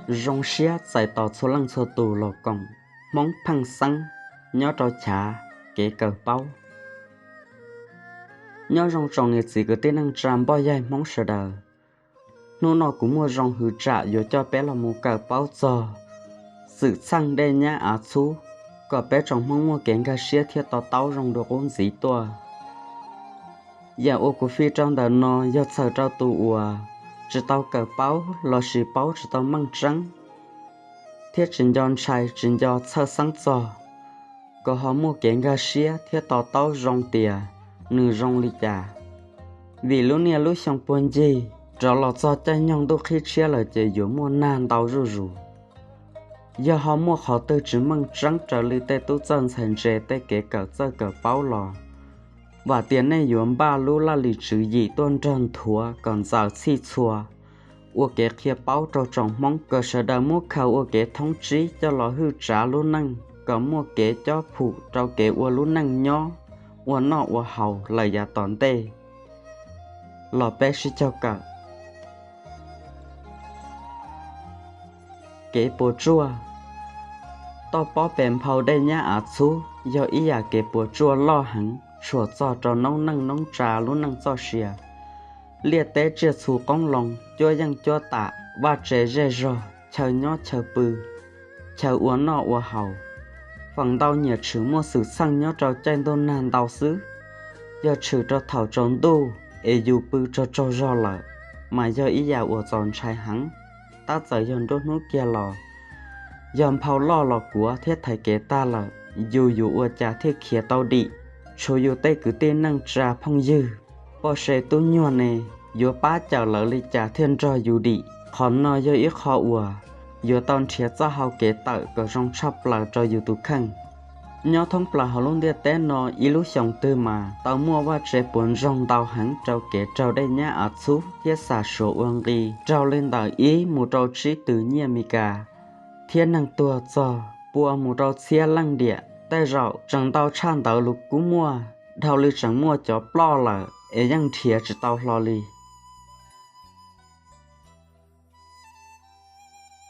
Zoo siab txais tos txhua leej txhua tus los koom Hmoob pheej xeeb nyob rau chav kev kawm paub. Nyob zoo tsoom niam txiv kwv tij neej tsa npoj yaig Hmoob sawv daws. Hnub no kuv muaj zoo hwv tsam yuav coj peb los mus kawm paub txog xwm txheej dej nyab av txhub, kom peb tsoom Hmoob muaj kev nkag siab thiab to taub zoo dua qub ntxiv tuaj. Yam uas kuv fij rau ntawm no yog txhawm rau tus uas tsis tau kawm paub lossis paub tsis tau meej tseeb, thiab tsis nco ntshai tsis nco txhawj xeeb txog, kom ho muaj kev nkag siab thiab to taub zoo tias nws zoo li cas. Vim lub niaj lub xyoo puag ncig rov los txog caij nyoog ntuj qhib tshiab lawm ces yuav muaj nag ntau zuj zus. Yog ho muaj qhov twg tsis meej tseeb raws li tej tub txawj ntxhais ntse tej kev kawm txawj kawm paub los, vam tias nej yuav npaj lub laj lim tswv yim tuaj nrog nthuav kom ntxaws txhij txhua, ua kev qhia paub rau tsoom Hmoob kom sawv daws muab khaws ua kev thoob tsib coj los hwj tsav lub neej kom muaj kev cob phum rau kev ua lub neej nyob, ua noj ua haus lawm yav tom ntej. Los peb sib caug kawm. Kev puas tsuaj. Toj pob pes nphau dej nyab av txhub yog ib yam kev puas tsuaj loj heev tshuam txog rau noob neej noob tsa lub neej txoj sia. Liaj teb tsiaj txhu qoob loo, cuab yeej cuab tam, vaj tse zej zog, chaw nyob chaw pw, chaw ua noj ua haus, feem ntau nyiam tshwm muaj xwm txheej nyob rau caij ntuj nag ntau xwb. Yog tshwm rau thaum tsaus ntuj es yus pw tsaug tsaug zog lawm, mas yog ib yam uas txaus ntshai heev. Tab txawm yog nruab hnub kiag los, yog nphau loj los kuav thiab thaiv kev tag lawm, yus yuav ua cas thiaj khiav tau dim? Tshuav yus tej kwv tij neej tsa phooj ywg, poj se tub nyuag ne, yuav pab cawm lawv li cas thiaj nrog yus dim? Qhov no yog ib qho uas yuav tau nrhiav txoj hau kev tawm kom zoo tshaj plaws rau yus tus kheej. Nyob thoob plaws hauv lub ntiaj teb no ib lub xyoos twg mas tau muaj vaj tse puas ntsoog ntau heev rau kev raug dej nyab av txhub thiab xam suav ua nqi raug li ntawm ib mus rau tsib tw nyiaj Mes Kas, thiab neeg tuag txog pua mus rau txhiab leej diam. Tej zaum tseem ntau tshaj ntawd los kuj muaj, dhau li tseem muaj cov ploj lawm es yeej nrhiav tsis tau hlo li.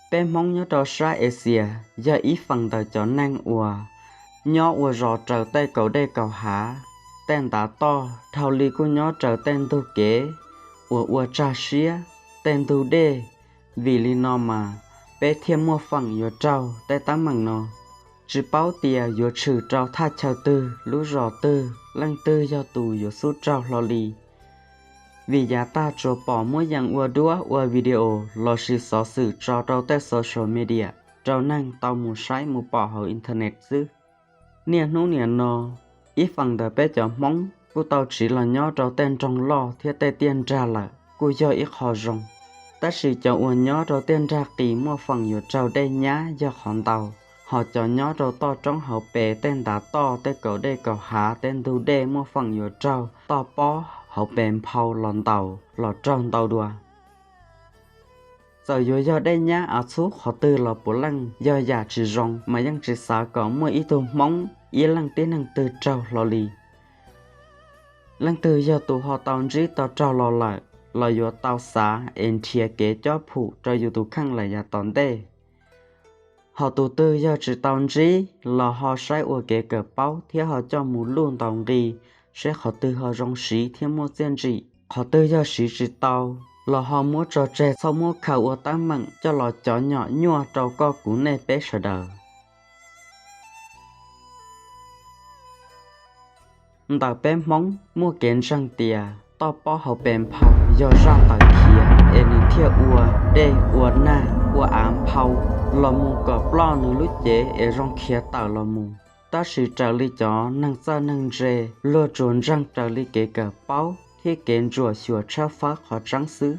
Peb Hmoob nyob rau sab Axias yog ib feem ntawm cov neeg uas nyob ua zos raws tej kaum dej kaum hav, tej ntav toj, dhau li kuj nyob raws tej ntug kev uas ua tsag siab, tej ntug dej. Vim li no mas peb thiaj muaj feem yuav raug tej teeb meem no. Tsis paub tias yuav tshwm rau thaj chaw twg, lub zos twg, leej twg yog tus yuav xub raug hlo li. Vim yav tag tsuas pom muab yees ua duab ua video lossis xov xwm tso rau tej social media rau neeg tau mus saib mus pom hauv internet xwb. Niaj hnub niam no, ib feem ntawm peb cov Hmoob kuj tau tsiv los nyob rau tej nroog loj thiab tej tiaj nrag lawm kuj yog ib qho zoo. Tab sis cov uas nyob rau tiaj nrag qis muaj feem yuav raug dej nyab yog qhov ntau, ho cov nyob rau toj roob hauv pes tej ntav toj tej kaum dej kaum hav tej ntug dej muaj feem yuav raug toj pob hauv pes nphau los ntaus los raug ntau dua. Txawm yuav yog dej nyab av txhub qhov twg los puav leej yog yam tsis zoo mas yeej tsis xav kom muaj ib tug Hmoob ib leej tib neeg twg raug hlo li. Leej twg yog tus ho tau ntsib tau raug los lawm los yuav tau xav es nrhiav kev cob phum rau yus tus kheej lawm yav tom ntej. Ho tus twg yog tsis tau ntsib los ho saib ua kev kawm paub thiab ho coj mus luj ntaus nqi seb qhov twg ho zoo siv thiab muaj txiaj ntsig. Qhov twg yog siv tsis tau los ho muab tso tseg, txhob muab khaws ua teeb meem coj los cov nyom nyuaj rau koj kuv nej peb sawv daws. Ntawm peb Hmoob muaj kev ntseeg tias toj pob hauv pes nphau yog zaj tawm khiav es nws thiaj ua dej ua nag ua av nphau los mus kom ploj nws lub cev es zoo khiav tawm los mus. Tab sis raws li cov neeg txawj neeg ntse, luag tsuas ntseeg raws li kev kawm paub thiab kev ntsuam xyuas tshawb fawb qhov tseeb xwb.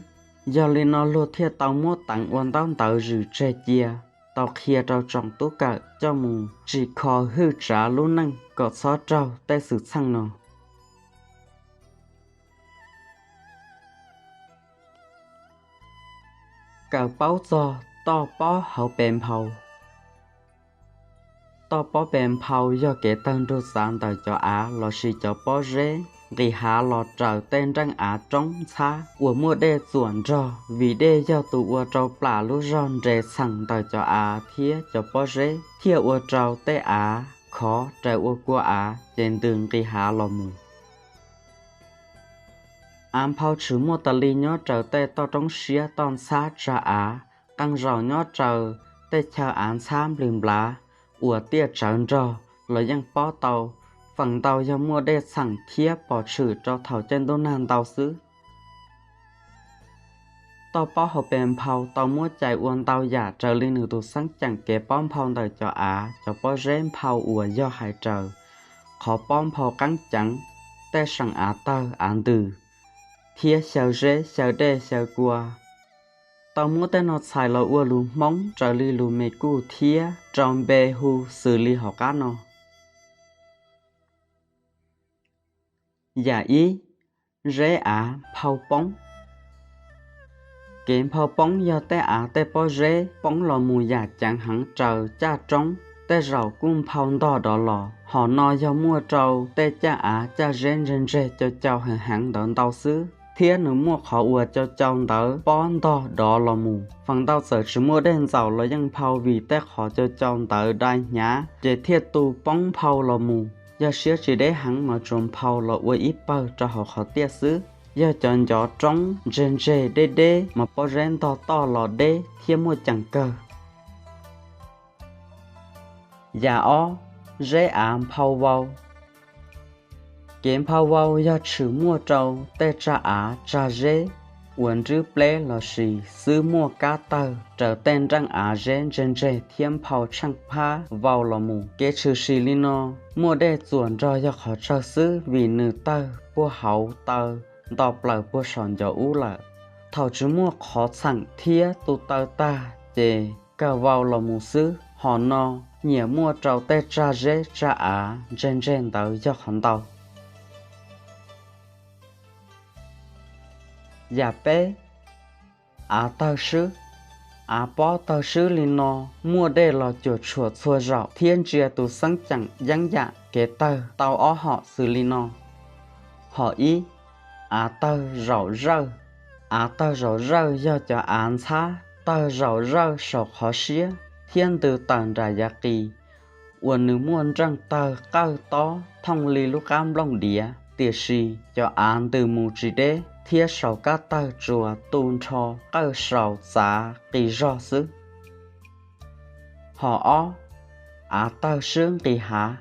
Yog li no luag thiaj tau muab teev ua ntaub ntawv zwm tseg cia, tau qhia rau tsoom tub kawm coj mus tsim kho hwj tsav lub neej kom txhob raug tej xwm txheej no. Kawm paub txog toj pob hauv pes nphau. Toj pob pes nphau yog kev tawg nrug txav ntawm cov av lossis cov pob zeb nqis hav los raws tej nreej av roob ntxhab uas muaj dej txuam nrog, vim dej yog tus ua rau plam lub zog nres txheem ntawm cov av thiab cov pob zeb thiaj ua rau tej av khov raws ua kua av ces ntws nqis hav los mus. Av nphau tshwm muaj tas li nyob raws tej toj roob siab toj ntxhab tsa av, qee zaum nyob raws tej chaw av ntxhab nplws nplav uas tiaj tsawv nrog los yeej pob tau, feem ntau yog muaj dej txheem thiab pom tshwm rau thaum caij ntuj nag ntau xwb. Toj pob hauv pes nphau tau muab cais ua ntau yam raws li nws tus xeeb ceem kev pob nphau ntawm cov av, cov pob zeb nphau uas yog hais raws qhov pob nphau qeeb ceev, tej seem av tawg av ntws, thiab xyaw zeb xyaw dej xyaw kua. Tau muab tej no txhais los ua lus Hmoob raws li lus me kuj thiab rau npe hu xws li hauv qab no. Yam ib, zeb av nphau poob. Kev nphau poob yog tej av tej pob zeb poob los mus yam ceev heev raws caj roob, tej zaum kuj nphau ntog dov los. Hom no yog muaj rau tej caj av caj zeb ntseg ntseg cau cau heev heev ntawd ntau xwb, thiab nws muaj qhov uas cau cau ntawd pob ntog dov los mus. Feem ntau txawm tsis muaj dej ntxaus los yeej nphau vim tej qhov cau cau ntawd dai hnyav ces thiaj tu poob nphau los mus. Yog siab tsis deb heev mas tsuas nphau los ua ib pawg rau hauv qhov tiaj xwb. Yog cov ncov roob ntseg ntseg deb deb mas pob zeb ntog toj los deb thiab muaj ceem kawg. Yam ob, zeb av nphau vau. Kev nphau vau yog tshwm muaj rau tej tsag av tsag zeb uas nrwb pleb lossis xwb muaj kab tawg raws tej nreej av zeb ntseg ntseg thiab nphau tsheej phab vau los mus. Kev tshwm sim li no muaj dej txuam nrog yog qhov tsawg xwb vim nws tawg puag hauv taw nto plaws puag saum ncov ub lawm. Thaum tsis muaj qhov txheem thiab tu taw tag ces kawg vau los mus xwb. Hom no nyiam muaj rau tej tsag zeb tsag av ntseg ntseg ntawd yog qhov ntau. Yam peb, av tawg swb. Av pob tawg swb li no muaj dej los cuam tshuam txhua zaus thiab ntsia tus xeeb ceem yeeb yam kev tawg tau ob hom xws li no. Hom ib, av tawg zaum zawj. Av tawg zaum zawj yog cov av ntxhab tawg zaum zawj saum qhov siab thiab ntws tawm nram yav qis uas nws muaj nreej tawg qawj tob thooj li lub qab nplooj diav, tiam sis cov av ntws mus tsis deb thiab saum kab tawg tsuas tu nrho qawj saus txav qis zog xwb. Hom ob, av tawg swb nqis hav.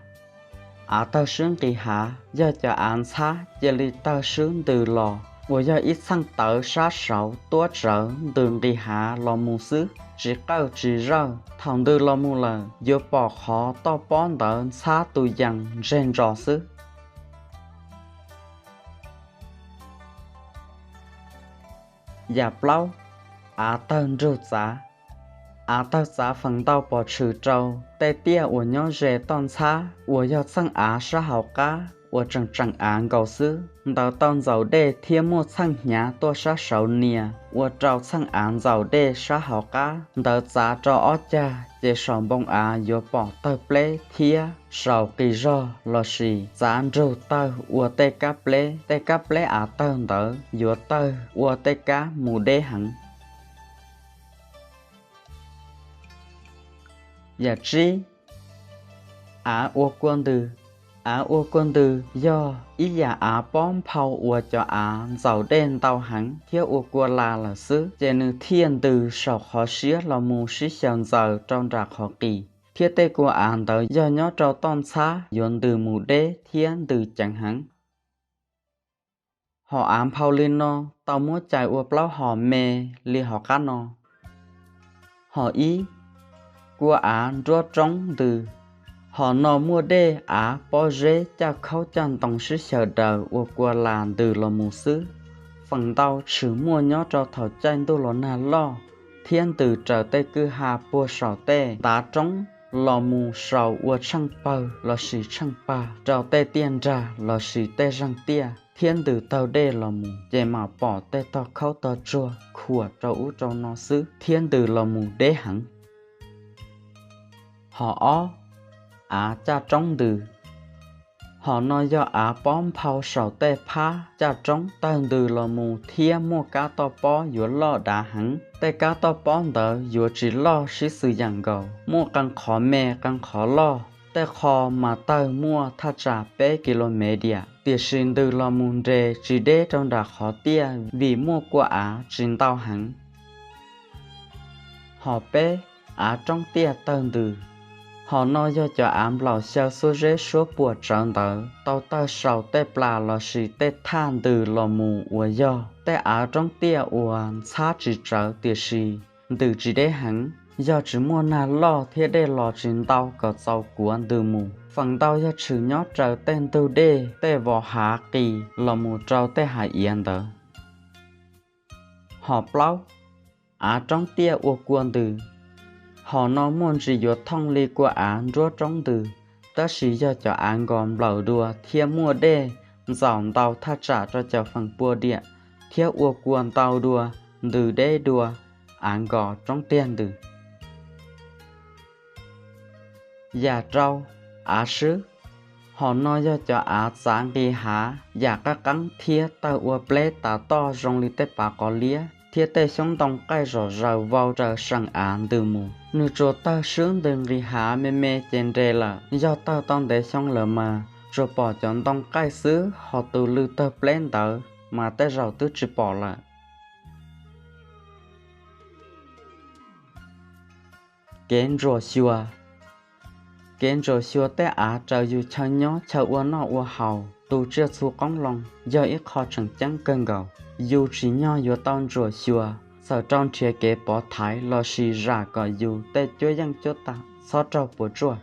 Av tawg swb nqis hav yog cov av ntxhab cia li tawg swb ntws los uas yog ib txheej tawv sab saud tuab tsawv ntws nqis hav los mus xwb, tsis qawj tsis zawj. Thaum ntws los mus lawm yuav pom qhov toj pob ntawd ntxhab tus yees ntseg ntsos xwb. Yam plaub, av tawg nrug txav. Av tawg txav feem ntau pom tshwm rau tej tiaj uas nyob ze toj ntxhab uas yog txheej av sab hauv qab uas tseem tseem av nkaus xwb. Ntawd tau ntxaus dej thiab muaj txheej hnyav tuaj sab saud nias ua rau txheej av ntxaus dej sab hauv qab ntawd txav rau ob cag ces saum npoo av yuav pom tawg pleb thiab saus qis zog lossis txav nrug tawg ua tej kab pleb. Tej kab pleb av tawg ntawd yuav tawg ua tej kab mus deb heev. Yam tsib, av ua kua ntws. Av ua kua ntws yog ib yam av pob nphau uas cov av ntxaus dej ntau heev thiab ua kua las lawm xwb ces nws thiaj ntws saum qhov siab los mus sib xyaw ntxaws rau nram qhov qis, thiab tej kua av ntawd yog nyob rau toj ntxhab yuav ntws mus deb thiab ntws ceev heev. Hom av nphau li no tau muab cais ua plaub hom me li hauv qab no. Hom ib, kua av nruab roob ntws. Hom no muaj dej, av, pob zeb, caj khaub caj ntoo sib xyaw daws ua kua las ntws los mus xwb. Feem ntau tshwm muaj nyob rau thaum caij ntuj los nag loj thiab ntws raws tej kwj ha puag saum tej ntav roob los mus saum ua tsheej pawg lossis tsheej pag rau tej tiaj nrag lossis tej zeeg tiaj thiab ntws taug dej los mus ces mam pom tej tog khaub tog tsuag khuam rau ub rau no xwb thiab ntws los mus deb heev. Hom ob, av caj roob ntws. Hom no yog av pob nphau saum tej phab caj roob tawg ntws los mus thiab muaj kab toj pob yuav loj dav heev. Tej kab toj pob ntawd yuav tsis loj sib xws yam nkaus, muaj qee qhov me qee qhov loj, tej qho mas tawg muaj thaj tsam peb kis lus mev diam, tiam sis ntws los mus nres tsis deb rau nram qhov tiaj vim muaj kua av tsis ntau heev. Hom peb, av roob tiaj tawg ntws. Hom no yog cov av nplaum xyaw xuab zeb suab puam tsawv ntawd tau tawg saum tej plas lossis tej thaj ntws los mus uas yog tej av roob tiaj uas ntxhab tsis tsawv tiam sis ntws tsis deb heev, yog tsis muaj nag loj thiab dej los tsis ntau kom txaus kuav ntws mus. Feem ntau yog tshwm nyob raws tej ntug dej, tej vos hav qis los mus rau tej hav iav ntawd. Hom plaub, av roob tiaj ua kua ntws. Hom no muaj ntsis yuav thooj li kua av nruab roob ntws, tab sis yog cov av nkos nplaum dua thiab muaj dej ntxaum ntau thaj tsam rau caum feem pua diam thiab ua kua ntau dua, ntws deb dua, av nkos roob tiaj ntws. Yam rau, av swb. Hom no yog cov av txav nqis hav yam qab qeeb thiab tawg ua pleb tas toj zoo li tej pav qos liab thiab tej xyoob ntoo qaij zom zaws vau raws seem av ntws mus. Nws tsuas tawg swb ntws nqis hav me me ces nres lawm, yog tawg tau ntev xyoo lawm mas tsuas pom cov ntoo qaij xwb ho tus lw tawg pleb ntawd mas tej zaum twb tsis pom lawm. Kev ntsuam xyuas. Kev ntsuam xyuas tej av raws yus chaw nyob chaw ua noj ua haus, tus tsiaj txhu qoob loo yog ib qho tseem ceeb kawg nkaus. Yus tsim nyog yuav tau ntsuam xyuas txhawm rau nrhiav kev pov thaiv lossis zam kom yus tej cuab yeej cuab tam txhob raug puas tsuaj.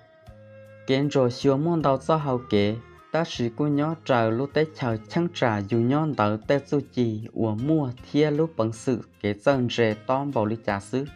Kev ntsuam xyuas muaj ntau txoj hau kev, tab sis kuj nyob raws lub teb chaws cheeb tsam yus nyob ntawd tej txuj ci uas muaj thiab lub peev xwm kev txawj ntse tob npaum li cas xwb.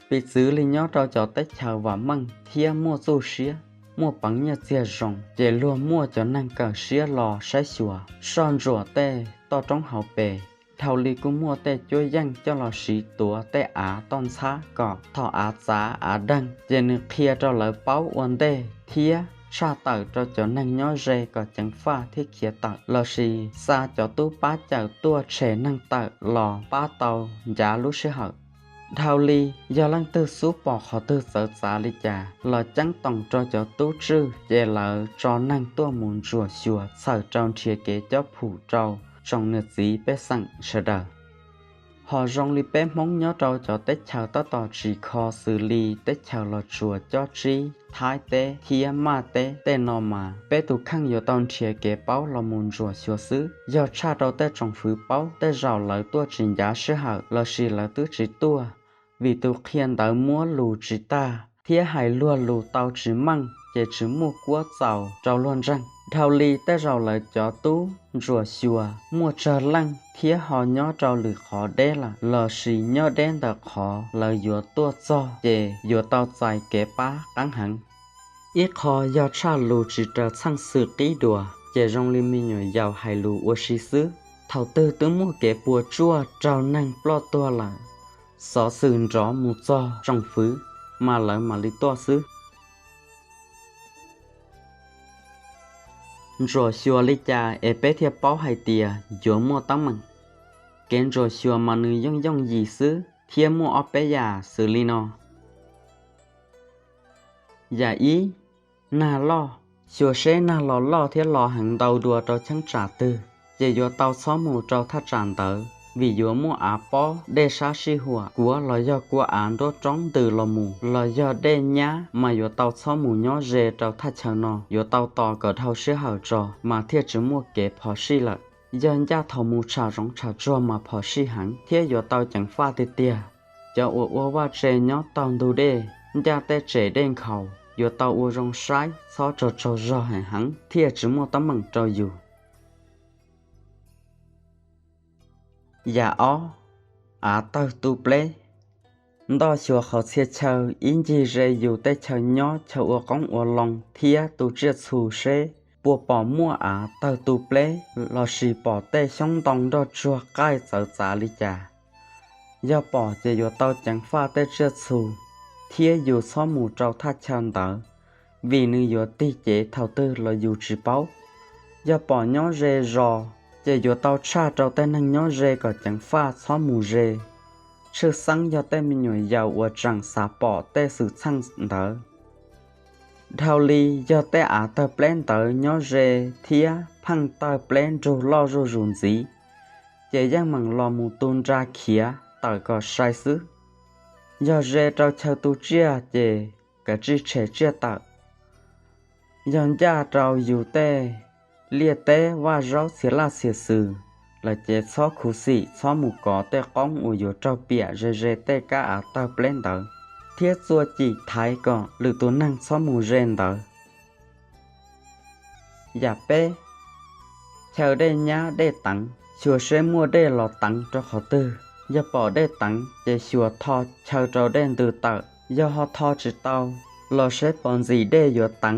Piv txwv li nyob rau cov teb chaws vam meej thiab muaj txuj siab, muaj peev nyiaj txiag zoo, ces luag muaj cov neeg kawm siab los saib xyuas, soj ntsuam tej toj roob hauv pes. Dhau li kuj muaj tej cuab yeej coj los siv tuav tej av toj ntxhab kom thaum av txav av deeg ces nws qhia rau lawv paub ua ntej thiab tshaj tawm rau cov neeg nyob ze kom ceev faj thiab khiav tawm, lossis xa cov tub pab cawm tuaj tshem neeg tawm los pab tau ncav lub sij hawm. Dhau li, yog leej twg xub pom qhov twg txawv txav li cas los ceeb toom rau cov tub tswj ces lawv tso neeg tuaj mus ntsuam xyuas txhawm rau nrhiav kev cob phum rau tsoom niam txiv pej xeem sawv daws. Ho zoo li peb Hmoob nyob rau cov teb chaws tab tom tsis kho xws li teb chaws Los Tsuas, Cob Tsib, Thaib teb thiab Maj teb tej no mas peb tus kheej yuav tau nrhiav kev paub los mus ntsuam xyuas xwb. Yog tshaj rau tej tsoom fwv paub, tej zaum lawv tuaj tsis ncav sij hawm lossis lawv twb tsis tuaj, vim tus qhia ntawd muab lus tsis tag thiab hais luag lus tau tsis meej ces tsis muaj kuab txaus rau luag ntseeg. Dhau li tej zaum lawv cov tub ntsuam xyuas muaj tsawg leej thiab ho nyob rau lwm qhov deb lawm lossis nyob deb ntawm qhov lawv yuav tuaj txog ces yuav tau txais kev pab qeeb heev. Ib qho yog tshaj lus tsis raws txheej xwm qib dua, ces zoo li me nyuam yaus hais lus ua si xwb. Thaum twg twb muaj kev puas tsuaj raug neeg ploj tuag lawm, xov xwm nrov mus txog tsoom fwv, mas lawv mam li tuaj xwb. Ntsuam xyuas li cas es peb thiaj paub hais tias yuav muaj teeb meem? Kev ntsuam xyuas mas nws yooj yooj yim xwb thiab muaj ob peb yam xws li no. Yam ib, nag loj. Xyuas seb nag los loj thiab los heev ntau dua rau cheeb tsam twg, ces yuav tau txhob mus rau thaj tsam ntawd vim yuav muaj av pob, dej sab sij huam, kuav los yog kua av nruab roob ntws los mus los yog dej nyab, mas yuav tau txhob mus nyob ze rau thaj chaw no, yuav tau tos kom dhau sij hawm tso mas thiaj tsis muaj kev phom sij lawm. Yog ncaj thaum mus tsham zoov tsham tsuag mas phom sij heev thiab yuav tau ceev faj tiag tiag. Cov uas ua vaj tse nyob taug ntug dej, ncaj tej tsem dej nkhaus, yuav tau ua zoo saib txhob tsaug tsaug zog heev heev thiaj tsis muaj teeb meem rau yus. Yam ob, av tawg tu pleb. Ntoj xyuas qhov txhia chaw ib ncig ze yus tej chaw nyob chaw ua qoob ua loo thiab tu tsiaj txhu seb puas pom muaj av tawg tu pleb lossis pom tej xyoob ntoo nroj tsuag qaij txawv txav li cas. Yog pom ces yuav tau ceev faj tej tsiaj txhu thiab yus txhob mus rau thaj chaw ntawd, vim nws yuav tig cev thaum twg los yus tsis paub. Yog pom nyob ze zos ces yuav tau tshaj rau tej neeg nyob ze kom ceev faj txhob mus ze, tshwj xeeb yog tej me nyuam yaus uas tseem xav pom tej xwm txheej ntawd. Dhau li yog tej av tawg pleb ntawd nyob ze thiab pheej tawg pleb nrug loj zuj zus ntxiv, ces yeej meem los mus tu nra khiav tawm kom sai xwb. Yog ze rau chaw tu tsiaj ces kav tsij tshem tsiaj tawm. Yog ncaj rau yus tej liaj teb vaj zaub txhia laj txhia xwm lawm ces txhob khuv xim txhob mus kov tej qoob uas yuav raug piam ze ze tej kab av tawg pleb ntawd, thiab txua cim thaiv kom lwm tus neeg txhob mus ze ntawd. Yam peb, chaw dej nyab dej teev, xyuas seb muaj dej los teev rau qhov twg. Yog pom dej teev ces xyuas tho chaw rau dej ntws tawm, yog ho tho tsis tau los seb pos ntxim dej yuav teev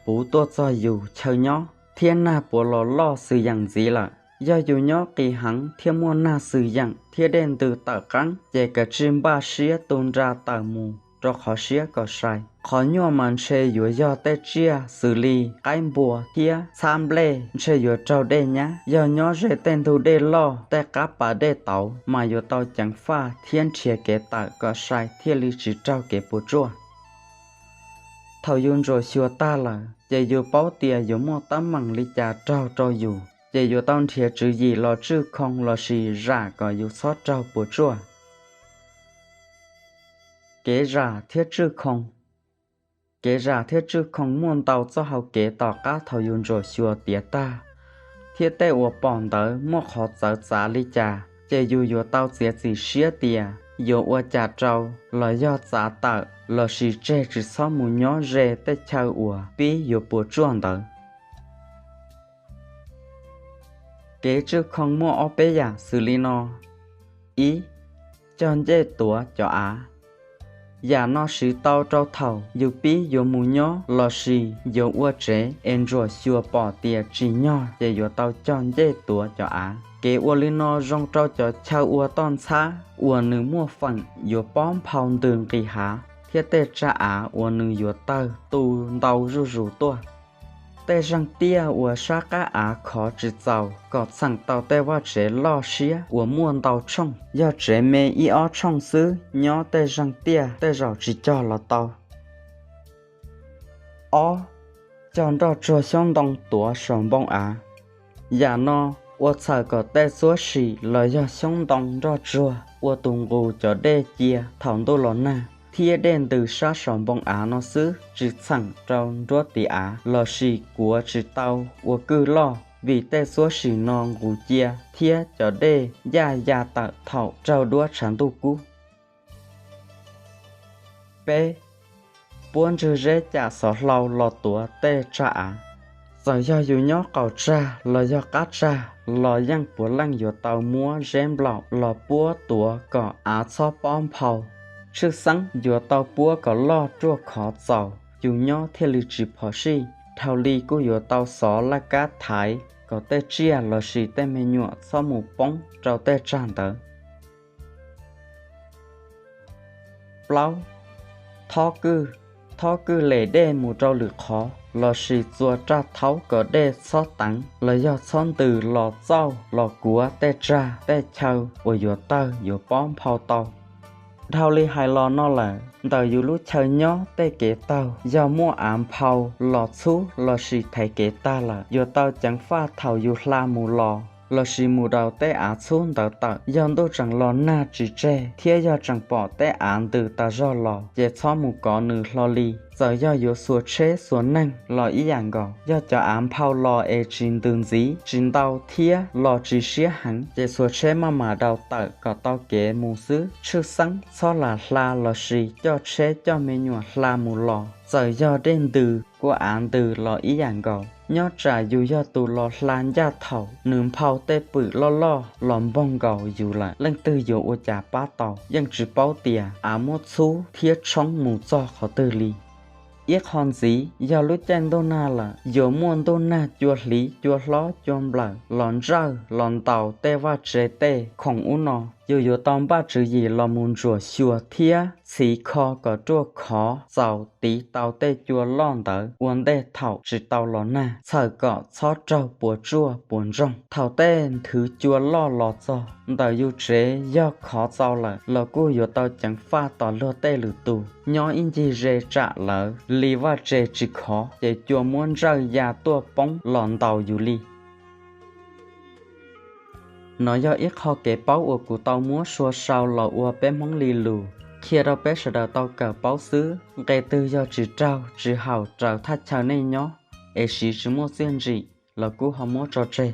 puv tuaj txog yus chaw nyob thiab nag puas los loj xwm yeem ntxiv lawm. Yog yus nyob qis heev thiab muaj nag xwm yeem thiab dej ntws tawm qeeb ces kav tsij npaj siab tu nra tawm mus rau qhov siab kom sai. Qhov nyuaj mas ntshe yuav yog tej tsiaj xws li qaib npua thiab txhab nplej ntshe yuav raug dej nyab. Yog nyob ze tej ntug dej loj tej qab pas dej tauv mas yuav tau ceev faj thiab nrhiav kev tawm kom sai thiaj li tsis raug kev puas tsuaj. Thaum yus ntsuam xyuas tag lawm ces yus paub tias yuav muaj teeb meem li cas raug rau yus ces yuav tau nrhiav tswv yim los tswj khoo lossis zam kom yus txhob raug puas tsuaj. Kev zam thiab tswj khoo. Kev zam thiab tswj khoo muaj ntau txoj hau kev tom qab thaum yus ntsuam xyuas tiav tag, thiab tej uas pom ntawd muaj qhov txawv txav li cas ces yus yuav tau txiav txim siab tias yuav ua cas rau los yog txav tawm lossis tseg tsis txhob mus nyob ze tej chaw uas pib yuav puas tsuaj ntawd. Kev tswj khoo muaj ob peb yam xws li no: ib, cog ncej tuav cov av. Yam no siv tau rau thaum yus pib yuav mus nyob lossis yuav ua tsev es ntsuam xyuas pom tias tsim nyog ces yuav tau cog ncej tuav cov av. Kev ua li no zoo rau cov chaw ua toj ntxhab uas nws muaj feem yuav pob nphau ntws nqis hav thiab tej tsag av uas nws yuav tawg tu ntau zuj zus tuaj. Tej zeeg tiaj uas sab qab av khov tsis txaus kom txheem tau tej vaj tsev loj siab uas muaj ntau tshooj, yog tsev me ib ob tshooj xwb nyob tej zeeg tiaj tej zaum tsis cog los tau. Ob, cog nroj tsuag xyoob ntoo tuav saum npoo av. Yam no ua txhawm kom tej txuab sim los yog xyoob ntoo nroj tsuag ua tus nqus cov dej cia thaum ntuj los nag, thiab dej ntws sab saum npoo av no xwb tsis txheem rau nruab tiv av lossis kuav tsis tau ua kwj loj, vim tej txuab sim no nqus cia thiab cov dej ncaj ya tawm thaum raug duab tshav ntuj kub. Peb, puab ntswg zeb cam xov hlau los tuav tej tsag av. Txawm yog yus nyob qaum tsag los yog qab tsag los yeej puav leej yuav tau muab zeb nplaum los puab tuav kom av txhob pob nphau. Tshwj xeeb yuav tau puab kom loj ruaj khov txaus yus nyob thiaj li tsis phom sij. Dhau li kuj yuav tau xov laj kab thaiv kom tej tsiaj lossis tej me nyuam txhob mus poob rau tej tsag ntawd. Plaub, thob kwj. Thob kwj lem dej mus rau lwm qhov lossis txua raj thaub kom dej txhob teev los yog txhob ntws los txauj los kuav tej tsag tej chaw uas yuav tawg yuav pob nphau tau. Dhau li hais los no lawm, ntawm yus lub chaw nyob tej kev taug yog muaj av nphau los txhub lossis thaiv kev tag lawm, yuav tau ceev faj thaum yus hla mus los lossis mus daus tej av txhub ntawd tawm. Yog ntuj tseem los nag tsis tseg thiab yog tseem pom tej av ntws tas zog los ces txhob mus kov nws hlo li. Txawm yog yuav xuas tsheb xuas neeg los ib yam nkaus, yog cov av nphau los es tsis ntws ntxiv tsis ntau thiab los tsis siab heev ces xuas tsheb maj mam daus tawm kom tau kev mus xwb. Tshwj xeeb txhob lam hla lossis coj tsheb coj me nyuam hla mus los. Txawm yog dej ntws, kua av ntws los ib yam nkaus, nyob tsam yus yog tus los hla ncaj thaum nws nphau tej pwm loj loj los npoog nkaus yus lawm, leej twg yuav ua cas pab tau. Yeej tsis paub tias av muab txhub thiab tshoob mus txog qhov twg li. Ib qho ntxiv, yog lub caij ntuj nag lawm, yuav muaj ntuj nag cua hliv cua hlob cua nplawm los ntsawj los ntaus tej vaj tse tej khoom ub no, yus yuav tau npaj tswv yim los mus ntsuam xyuas thiab txhiv kho kom ruaj khov txaus tiv tau tej cua loj ntawd ua ntej thaum tsis tau los nag, txhawm kom txhob raug puas tsuaj puas ntsoog. Thaum tej nthwv cua loj los txog ntawm yus tsev, yog khov txaus lawm los kuj yuav tau ceev faj tos luag tej lwm tus nyob ib ncig ze tsam lawv li vaj tse tsis khov ces cua muab ntsawj ya tuaj poob los ntaus yus li. Nov yog ib qho kev paub uas kuv tau muab sua sau los ua peb Hmoob li lus, qhia rau peb sawv daws tau kawm paub xwb. Nqe twg yog tsis raug tsis haum raws thaj chaw nej nyob es siv tsis muaj txiaj ntsim los kuj ho muab tso tseg.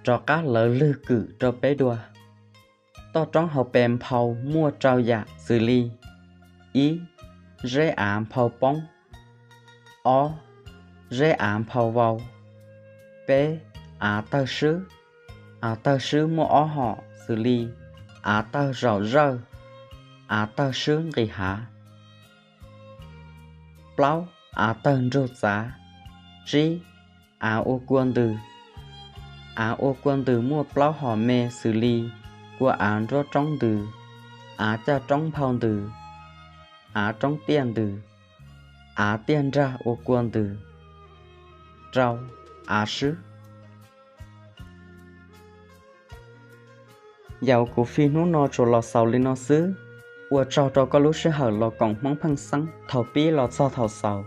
Rov qab lawv lwg kwm rau peb dua. Toj roob hauv pes nphau muaj rau yam xws li: ib, zeb av nphau poob. Ob, zeb av nphau vau. Peb, av tawg swb. Av tawg swb muaj ob hom xws li: av tawg zaum zawj, av tawg swb nqis hav. Plaub, av tawg nrug txav. Tsib, av ua kua ntws. Av ua kua ntws muaj plaub hom me xws li: kua av nruab roob ntws, av caj roob nphau ntws, av roob tiaj ntws, av tiaj nrag ua kua ntws. Rau, av swb. Yauv, kuv fij hnub no tsuas los xaus li no xwb. Ua tsaug rau koj lub sij hawm los koom Hmoob Pheej Xeeb thaum pib los txog thaum xaus.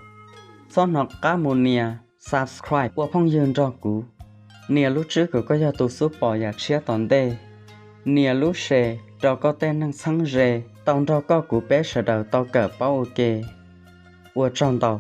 Txhob hnov qab mus nias subscribe ua phooj ywg nrog kuv, nias lub tswb kom koj yog tus xub pom yam tshiab tom ntej, nias lub share rau koj tej neeg txheeb ze tau nrog koj kuv peb sawv daws tau kawm paub ua ke. Ua tsaug ntau.